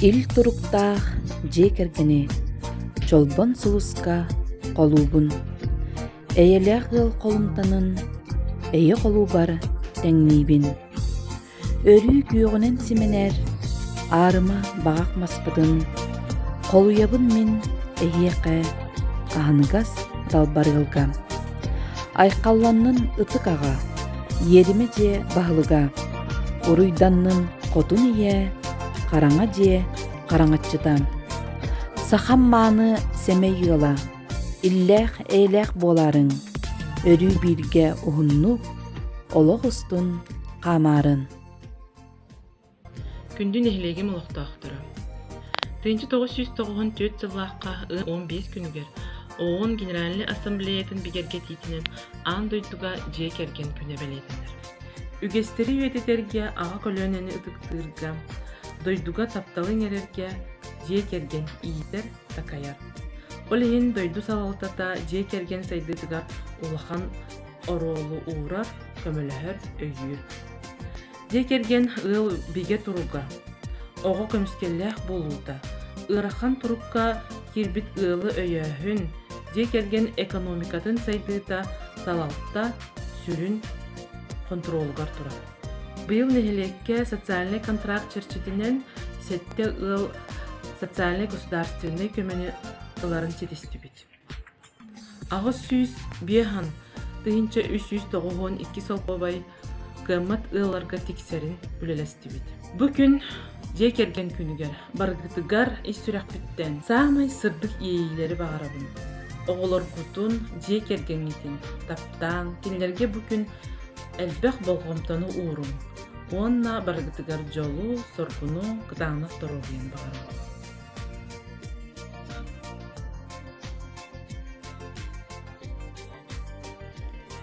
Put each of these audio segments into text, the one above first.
Ил туруктаах дьиэ кэргэни Чолбон сулуска холуубун, Эйэлээх ыал холумтанын Эйэ холуубар тэҥниибин. Өрүү күөҕүнэн симэнэр аарыма баҕах маспытын Холуйабын мин эһиэхэ аһыныгас далбарыалга. Айхалланнын ытык аҕа, иэримэ дьиэ баһылыга, Уруйданнын хотун ийэ, хараҥа дьиэ хараҥаччыта. Сахам мааны сэмэй ыала, иллээх-эйэлээх буолаарыҥ, өрүү бииргэ уһуннук, олох устун хаамаарын. Күндү нэһилиэгим олохтоохторо! 1994 сыллаахха ыам 15 күнүгэр ООН Генеральнай Ассамблеятын бигэргэтиитинэн аан дойдуга дьиэ кэргэн күнэ бэлиэтэнэр. Үгэстэри үйэтитэргэ, аҕа көлүөнэни ытыктыырга, дойдуга тапталы иҥэрэргэ дьиэ кэргэн иитэр, такайар. Ол иһин дойду салалтата дьиэ кэргэн сайдыытыгар улахан оруолу уурар, көмөлөһөр, өйүүр. Дьиэ кэргэн ыал бигэ туруга, оҕо көмүскэллээх буолуута, ыарахан турукка киирбит ыалы өйөөһүн, дьиэ кэргэн экономикатын сайдыыта салалта сүрүн хонтуруолугар турар. Быйыл нэһилиэккэ социальнай контракт чэрчитинэн сэттэ ыал социальнай государственнай көмөнү ыларын ситистибит. 805 392 солкуобай кыаммат ыалларга тиксэрин үлэлэстибит. Бу күн дьиэ кэргэн күнүгэр барыгытыгар ис сүрэхпиттэн саамай сырдык иэйиилэри баҕарабын. Оҕолоргутун, дьиэ кэргэҥҥитин таптааҥ, кинилэргэ бу күн элбэх болҕомтону ууруҥ уонна барыгытыгар дьолу, соргуну, кытаанах доруобуйаны баҕарабын.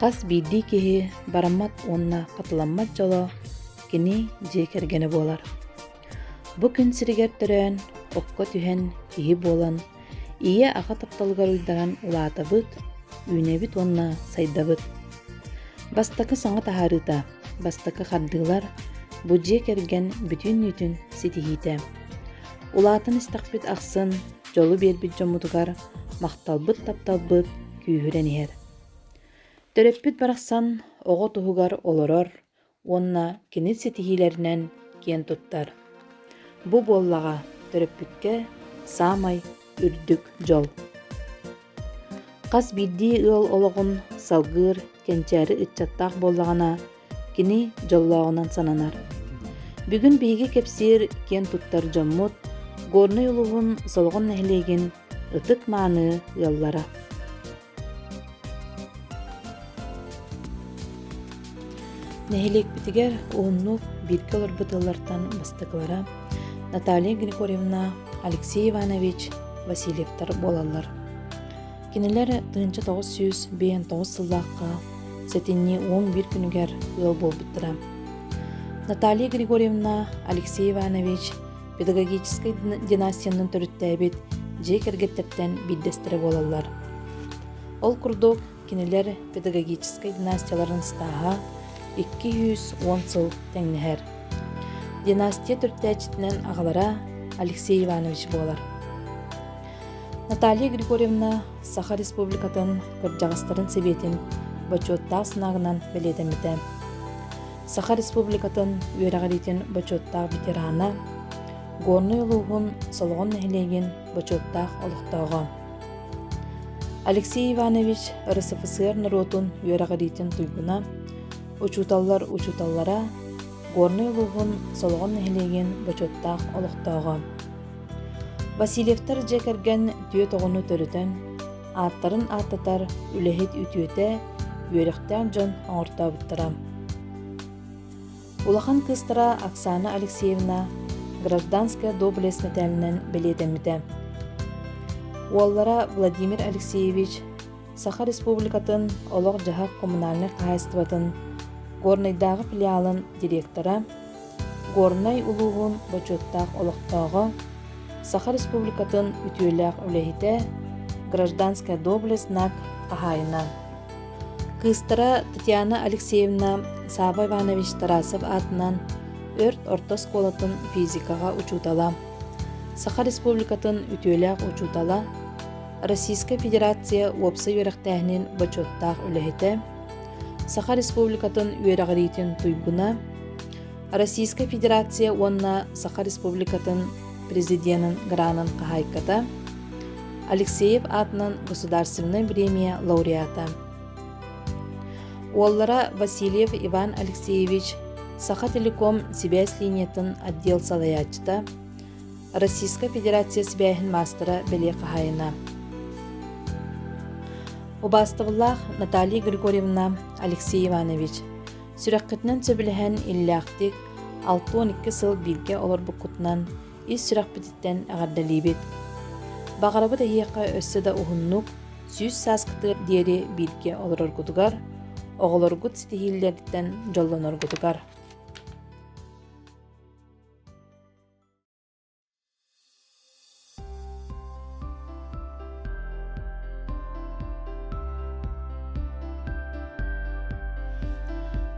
Хас биирдии киһи бараммат уонна хатыламмат дьоло кини дьиэ кэргэнэ буолар. Бу күн сиригэр төрөөн, окко түһэн, киһи буолан, ийэ-аҕа тапталыгар уйдаран улаатабыт, үүнэбит уонна сайдабыт. Бастакы саҥа таһаарыыта, бастакы хардыылар бу дьиэ кэргэн бүтүннүүтүн ситиһиитэ. Улаатан истэхпит ахсын дьолу биэрбит дьоммутугар махталбыт, тапталбыт күүһүрэн иһэр. Төрөппүт барахсан оҕо туһугар олорор уонна кини ситиһиилэринэн киэн туттар. Бу буоллаҕа төрөппүккэ саамай үрдүк дьол. Хас биирдии ыал олоҕун салгыыр кэнчээри ыччаттаах буоллаҕына, Кини дьоллооҕунан сананар. Бүгүн биһиги кэпсиир киэн туттар дьоммут Горнай улууһун Солоҕон нэһилиэгин ытык-мааны ыаллара. Нэһилиэкпитигэр уһуннук бииргэ олорбут ыаллартан бастакылара Наталья Григорьевна, Алексей Иванович Васильевтар буолаллар. Кинилэр 1959 сыллаахха сэтинньи 11 күнүгэр ыал буолбуттара. Наталья Григорьевна Алексей Иванович педагогическай династиянан төрүттээбит дьиэ кэргэттэртэн биирдэстэрэ буолаллар. Ол курдук, кинилэр педагогическай династияларын ыстааһа 210 сыл тэҥнэһэр. Династия төрүттээччитинэн аҕалара Алексей Иванович буолар. Наталья Григорьевна Саха Республикатын кырдьаҕастарын сэбиэтин бочуоттаах сынаагынан бэлиэтэммитэ. Саха Республикатын үөрэҕириитин бочуоттаах ветерана, Горнай улууһун Солоҕон нэһилиэгин бочуоттаах олохтооҕо. Алексей Иванович РСФСР норуотун үөрэҕириитин туйгуна, учууталлар учууталлара, Горнай улууһун Солоҕон нэһилиэгин бочуоттаах олохтооҕо. Васильевтар дьиэ кэргэн түөрт оҕону төрөтөн, ааттарын ааттатар үлэһит үтүөтэ, үөрэхтээх дьон оҥортообуттара. Улахан кыыстара Оксана Алексеевна гражданская доблесть мэтээлинэн бэлиэтэммитэ. Уоллара Владимир Алексеевич Саха Республикатын олох-дьаһах коммунальнай хаһаайыстыбатын Горнайдааҕы филиалын директора, Горнай улууһун бочуоттаах олохтооҕо, Саха Республикатын үтүөлээх үлэһитэ, Гражданская доблесть знак хаһаайына. Кыыстара Татьяна Алексеевна Савва Иванович Тарасов аатынан Өрт орто оскуолатын физикаҕа учуутала. Саха Республикатын үтүөлээх учуутала, Российскай Федерация уопсай үөрэхтээһинин бочуоттаах үлэһитэ, Саха Республикатын үөрэҕириитин туйгуна, Российскай Федерация уонна Саха Республикатын Президенин гранын хаһаайката, Алексеев аатынан Государственнай бириэмийэ лауреата. Уоллара Васильев Иван Алексеевич Сахателеком сибээс линиятын отдел салайааччыта, Российскай Федерация сибээһин маастара бэлиэ хаһаайына. Убаастабыллаах Наталья Григорьевна Алексей Иванович, сүрэххитинэн сөбүлэһэн иллээхтик 62 сыл бииргэ олорбуккутунан ис сүрэхпититтэн эҕэрдэлиибит. Баҕарабыт эһиэхэ өссө да уһуннук, 100 сааскытыгар диэри бииргэ олороргутугар, оҕолоргут ситиһиилэриттэн дьоллоноргутугар.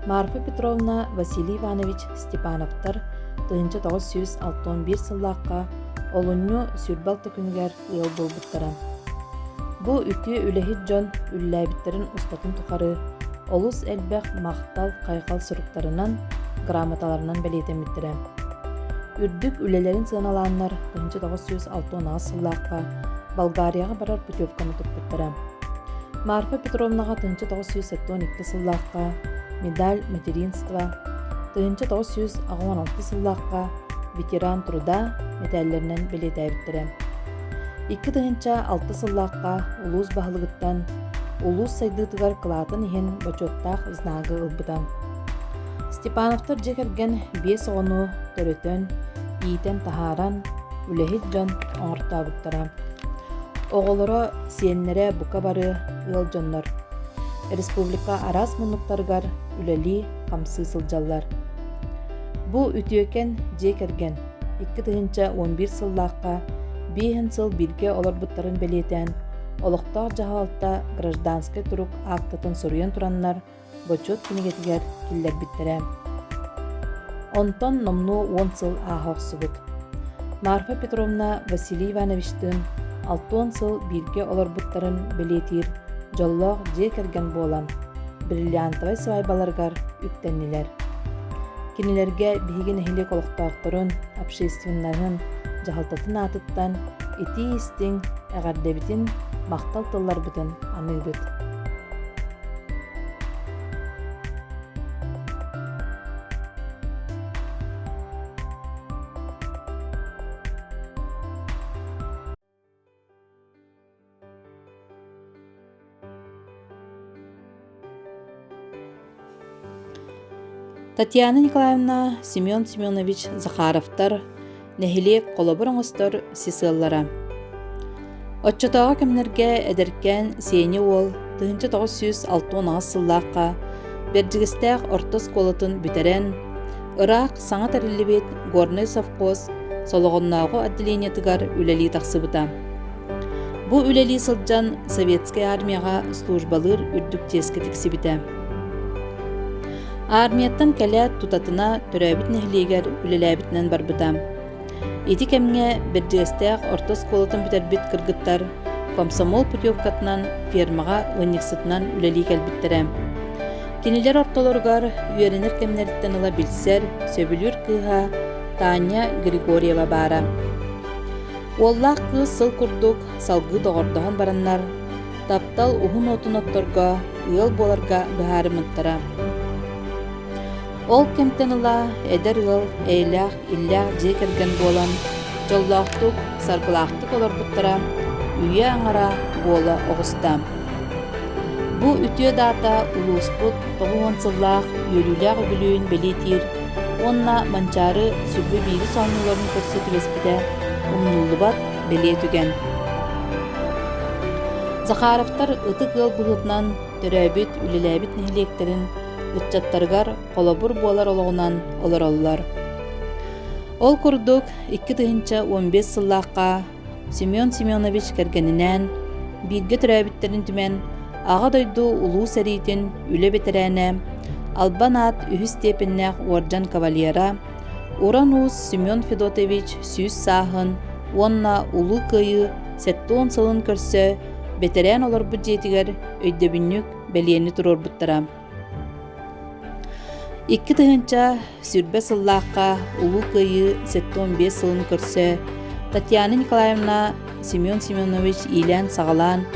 Марфа Петровна, Василий Иванович Степановтар 1961 сыллаахха олунньу 26 күнүгэр ыал буолбуттара. Бу үтүө үлэһит дьон үлэлээбиттэрин устатын тухары олус элбэх махтал, хайҕал суруктарынан, грамоталарынан бэлиэтэммиттэрэ. Үрдүк үлэлэрин сыаналааннар 1968 сыллаахха Болгарияҕа барар путевканы туппуттара. Марфа Петровнаҕа 1972 сыллаахха медаль материнства, 1986 сыллаахха ветеран труда мэтээллэринэн бэлиэтээбиттэрэ. 2006 сыллаахха улуус баһылыгыттан улуус сайдыытыгар кылаатын иһин бочуоттаах знагы ылбыта. Степановтар дьиэ кэргэн биэс оҕону төрөтөн, иитэн таһааран, үлэһит дьон оҥортообуттара. Оҕолоро, сиэннэрэ бука бары ыал дьоннор. Республика араас муннуктарыгар үлэлии-хамсыы сылдьаллар. Бу үтүөкэн дьиэ кэргэн 2011 сыллаахха биэһин сыл бииргэ олорбуттарын бэлиэтээн, олохтоох дьаһалта гражданскай турук аактатын суруйан тураннар бочуот кинигэтигэр киллэрбиттэрэ. Онтон номнуо 10 сыл ааһа охсубут. Марфа Петровна Василий Ивановичтыын 60 сыл бииргэ олорбуттарын бэлиэтиир дьоллоох дьиэ кэргэн буолан, бриллиантовай свадьбаларыгар үктэннилэр. Кинилэргэ биһиги нэһилиэк олохтоохторун, общественноһын, дьаһалтатын аатыттан итии-истиҥ эҕэрдэбитин, махтал тылларбытын аныыбыт. Татьяна Николаевна, Семен Семенович Захаровтар нэһилиэк холобур оҥостор сис ыаллара. Оччотооҕу кэмнэргэ эдэркээн Сеня уол 1968 сыллаахха Бэрдьигэстээх орто оскуолатын бүтэрэн, ыраах саҥа тэриллибит Горнай совхоз Солоҕоннооҕу отделениетыгар үлэлии тахсыбыта. Бу үлэлии сылдьан Советскай армияҕа службалыыр үрдүк чиэскэ тиксибитэ. Армияттан кэлээт тутатына төрөөбүт нэһилиэгэр үлэлээбитинэн барбыта. Ити кэмҥэ Бэрдьигэстээх орто оскуолатын бүтэрбит кыргыттар комсомол путевкатынан фермаҕа ыанньыксытынан үлэлии кэлбиттэрэ. Кинилэр ортолоругар үөрэнэр кэмнэриттэн ыла билсэр, сөбүлүүр кыыһа Таня Григорьева баара. Уоллаах кыыс сыл курдук салгыы доҕордоһон бараннар, таптал уһун уотун отторго ыал буоларга быһаарыммыттара. Ол кэмтэн ыла эдэр ыал эйэлээх, иллээх дьиэ кэргэн буолан, дьоллоохтук, саргылаахтык олорбуттара үйэ аҥара буола оҕуста. Бу үтүө даата улууспут 90 сыллаах үөрүүлээх үбүлүөйүн бэлиэтиир уонна Манчаары сүрбэ биирис оонньууларын көрсө түбэспитэ умнуллубат бэлиэ түгэн. Захаровтар ытык ыал быһыытынан төрөөбүт, үлэлээбит нэһилиэктэрин ыччаттарыгар холобур буолар олоҕунан олороллор. Ол курдук, 2015 сыллаахха Семен Семенович кэргэнинээн бииргэ төрөөбүттэрин түмэн Аҕа дойду Улуу сэриитин үлэ бэтэрээнэ, Албан аат үһүс степеннээх уордьан кавалера, Уран Уус Семен Федотович 100 сааһын уонна Улуу Кыайыы 70 сылын көрсө бэтэрээн олорбут дьиэтигэр өйдөбүнньүк бэлиэни туруорбуттара. 2020 сыллаахха Улуу Кыайыы 75 сылын көрсө Татьяна Николаевна Семен Семенович иилээн-саҕалаан,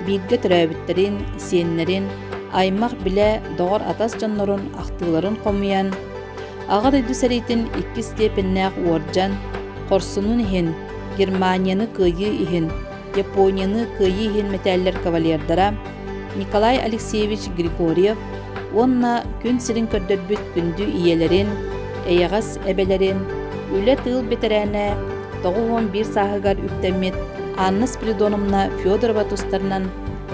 бииргэ төрөөбүттэрин, сиэннэрин, аймах-билэ, доҕор-атас дьоннорун ахтыыларын хомуйан, Аҕа дойду сэриитин иккис степеннээх уордьан, хорсунун иһин, Германияны кыайыы иһин, Японияны кыайыы иһин мэтээллэр кавалердара Николай Алексеевич Григорьев уонна күн сирин көрдөрбүт күндү ийэлэрин, эйэҕэс эбэлэрин, үлэ-тыыл бэтэрээнэ 91 сааһыгар үктэммит Анна Спиридоновна Федорова тустарынан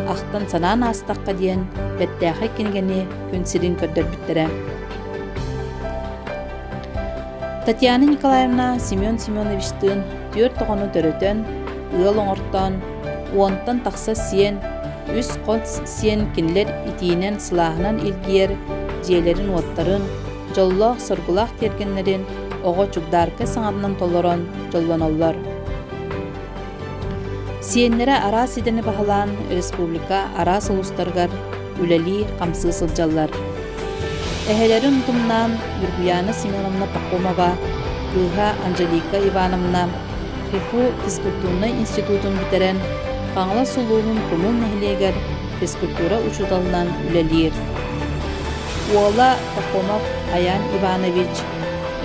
ахтан-санаан аастахха диэн бэртээхэй кинигэни күн сирин көрдөрбүттэрэ. Татьяна Николаевна Семен Семеновичтыын түөрт оҕону төрөтөн, ыал оҥортоон, уонтан тахса сиэн, үс хос сиэн кинилэр итиинэн сылааһынан илгийэр дьиэлэрин-уоттарын, дьоллоох-соргулаах тиэргэннэрин оҕо чугдааркай саҥатынан толорон дьоллоноллор. Сиэннэрэ араас идэни баһылаан республика араас улуустарыгар үлэлии-хамсыы сылдьаллар. Эһэлэрин утумнаан Ньургуйаана Семеновна Пахомова кыыһа Анжелика Ивановна ХИФУ физкультурнай институтун бүтэрэн Хаҥалас улууһун Тумул нэһилиэгэр физкультура учууталынан үлэлиир. Уола Пахомов Аян Иванович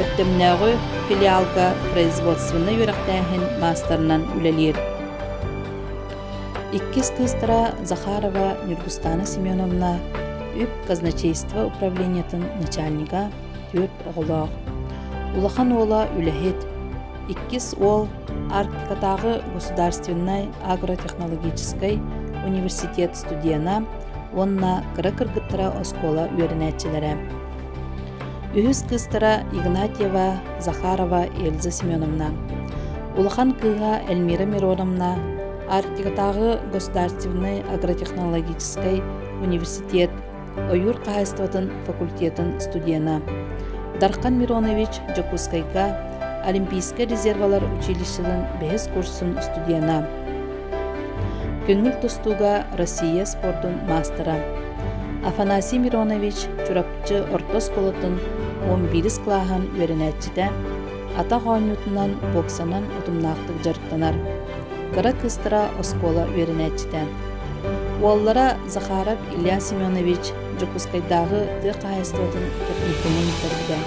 Өктөмнөөҕү филиалга производственнай үөрэхтээһин маастарынан үлэлиир. Иккис кыыстара Захарова Ньургустаана Семеновна үп казначейство управлениетын начальнига, түөрт оҕолоох. Улахан уола үлэһит, иккис уол Арктикатааҕы государственнай агротехнологическай университет студена уонна кыра кыргыттара оскуола үөрэнээччилэрэ. Үһүс кыыстара Игнатьева Захарова Эльза Семеновна. Улахан кыыһа Эльмира Мироновна Арктикатааҕы государственнай агротехнологическай университет ойуур хаһаайыстыбатын факультетын студена. Дархан Миронович Дьокуускайга Олимпийскай резервалар училищетын бэһис курсун студена. Көҥүл тустууга Россия спордун маастара. Афанасий Миронович Чурапчы орто оскуолатын 11 кылааһын үөрэнээччитэ, атах оонньуутунан боксанан утумнаахтык дьарыктанар. Кыра кыыстара оскуола үөрэнээччитэ. Уоллара Захаров Илья Семенович Дьокуускайдааҕы тыа хаһаайыстыбатын техникумун бүтэрбитэ.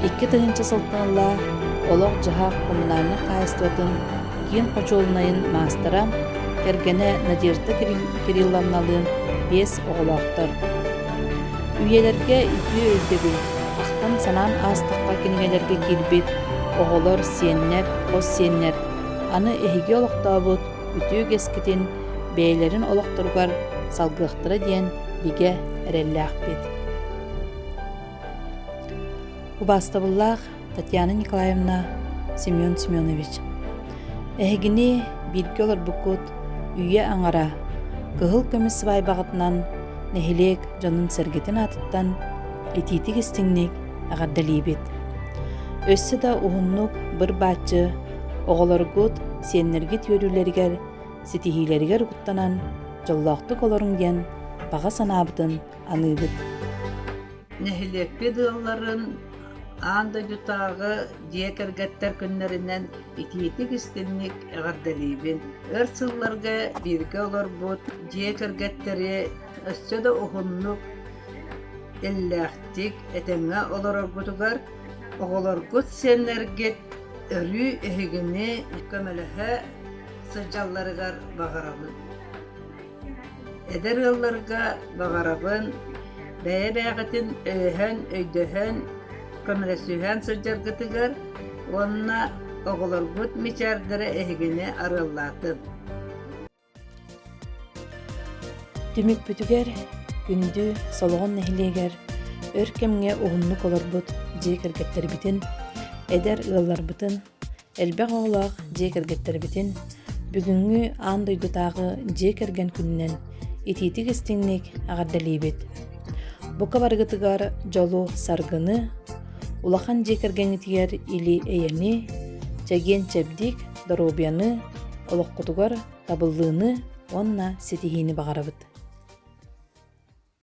2000 сылтан ыла олох-дьаһах коммунальнай хаһаайыстыбатын киин хочуолунайын маастара, кэргэнэ Надежда Кирилловналыын биэс оҕолоохтор. Үйэлэргэ үтүө өйдөбүл, ахтан-санаан аастахха кинигэлэргэ киирбит оҕолор, сиэннэр, хос сиэннэр аны эһиги олохтообут үтүө үгэскитин бэйэлэрин олохторугар салгыахтара диэн бигэ эрэллээхпит. Убаастабыллаах Татьяна Николаевна, Семен Семенович, эһигини бииргэ олорбуккут үйэ аҥара кыһыл көмүс сыбаайбаҕытынан нэһилиэк дьонун-сэргэтин аатыттан итиитик-истиҥник эҕэрдэлиибит. Өссө да уһуннук быр-бааччы оҕолоргут, сиэннэргит үөрүүлэригэр, ситиһиилэригэр угуттанан дьоллоохтук олоруҥ диэн баҕа санаабытын аныыбыт. Нэһилиэкпит ыалларын аан дойдутааҕы дьиэ кэргэттэр күннэринэн итиитик-истиҥник эҕэрдэлиибин. Өр сылларга бииргэ олорбут дьиэ кэргэттэри өссө да уһуннук, иллээхтик, этэҥҥэ олороргутугар, оҕолоргут, сиэннэргит өрүү эһигини көмөлөһө сылдьалларыгар баҕарабын. Эдэр ыалларга баҕарабын бэйэ-бэйэҕитин өйөһөн, өйдөһөн, көмөлөсүһэн сылдьаргытыгар уонна оҕолоргут мичээрдэрэ эһигини арыаллаатын. Түмүкпүтүгэр күндү Солоҕон нэһилиэгэр өр кэмҥэ уһуннук олорбут дьиэ кэргэттэрбитин, эдэр ыалларбытын Элбэх оҕолоох дьиэ кэргэттэрбитин бүгүҥҥү аан дойдутааҕы дьиэ кэргэн күнүнэн итиитик-истиҥник эҕэрдэлиибит! Бука барыгытыгар дьолу-саргыны, улахан дьиэ кэргэҥҥитигэр или-эйэни, Чэгиэн-чэбдик доруобуйаны, олоххутугар табыллыыны уонна ситиһиини баҕарабыт!